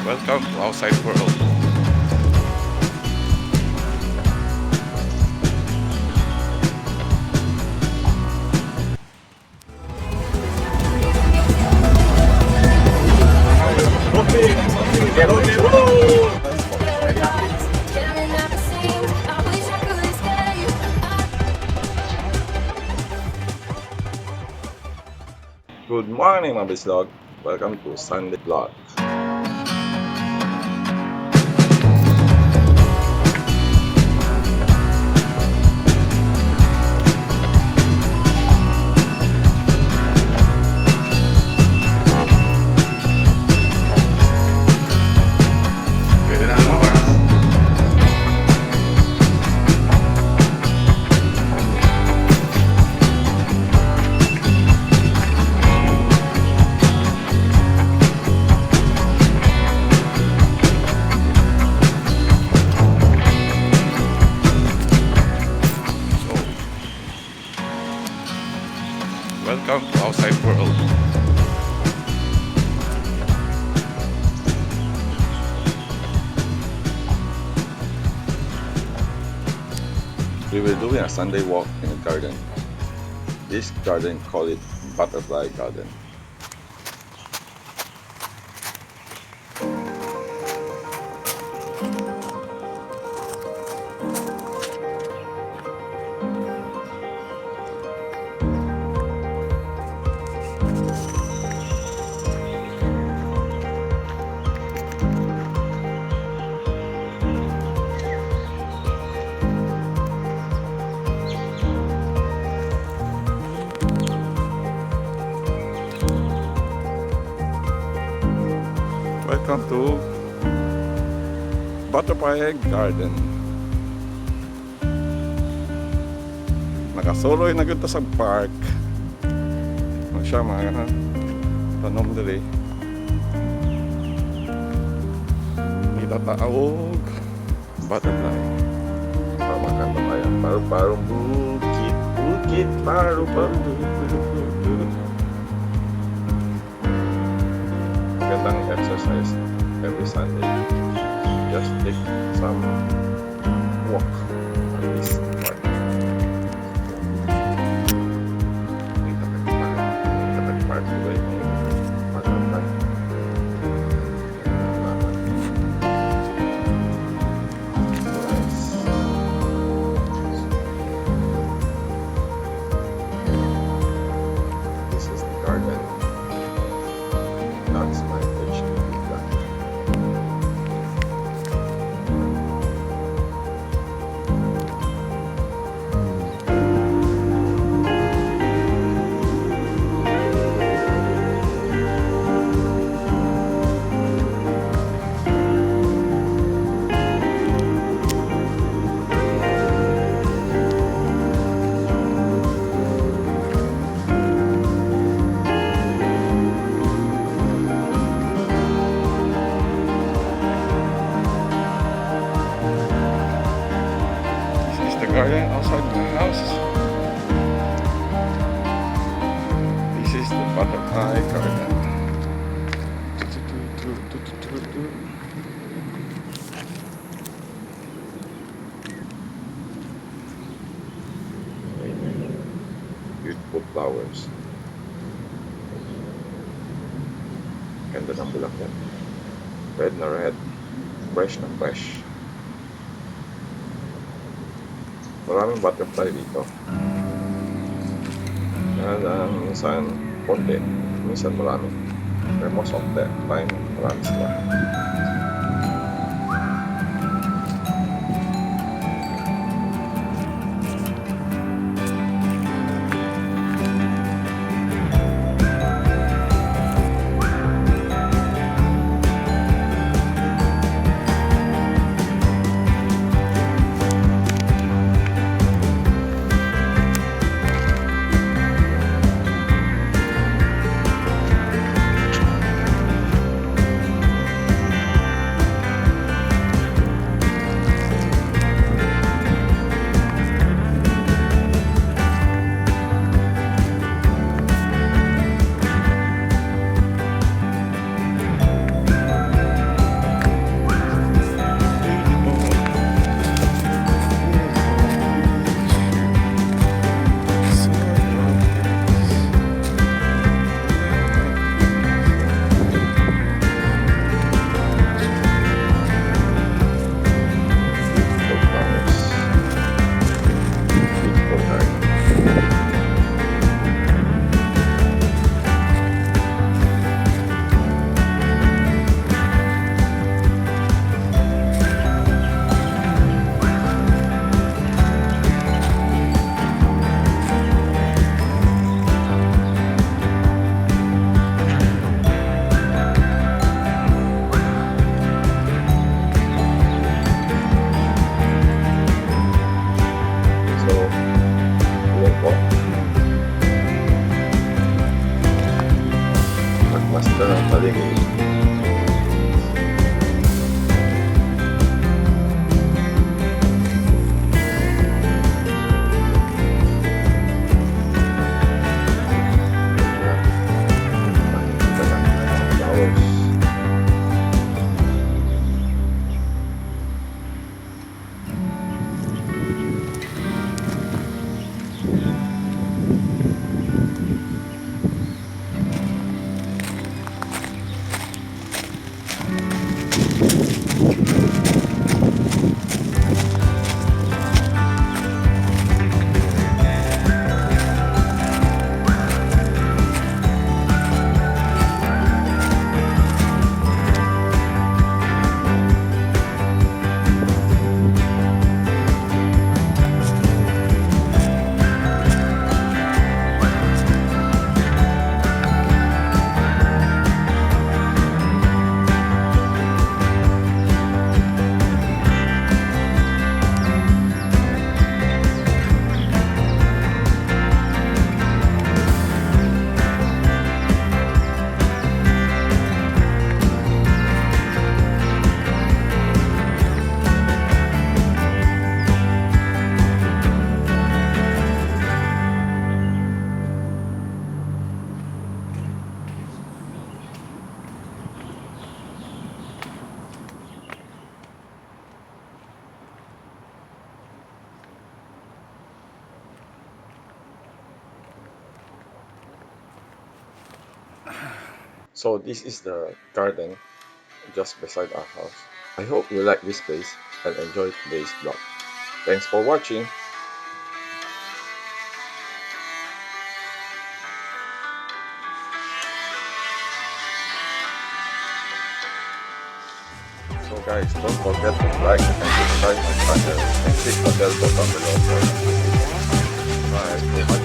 Welcome to outside world. I wish I could escape. Good morning, mga bislog. Welcome to Sunday Vlog. Pwede na ano ba? So, welcome to outside world. We will doing a Sunday walk in the garden. This garden call it Butterfly Garden. Welcome to Butterfly Garden. Nakasuloy na gyud ta sa park. Ano siya mga tanom diri. Kita taog butterfly. Tama ka ba kaya? Paru paru bukit bukit paru paru bukit. Magandang exercise every Sunday. Just take some walk on this park. Kita tag-park. Kita tag-park ko yung butterfly. Nice. This is the garden. That's my HTV garden. This is the garden outside my house. This is the butterfly garden. Tu, tu, tu, tu, tu, tu, tu. Beautiful flowers. Ganda ng bulaklak. Red na red. Fresh na fresh. Maraming butterfly dito. Kaya lang, minsan konti, minsan marami. Pero most of the time, marami sila. Master ng paligid. Nakikita natin ang mga flowers. So this is the garden just beside our house. I hope you like this place and enjoy today's vlog. Thanks for watching. So guys, don't forget to like and subscribe my channel and click the bell button below for notifications. Bye.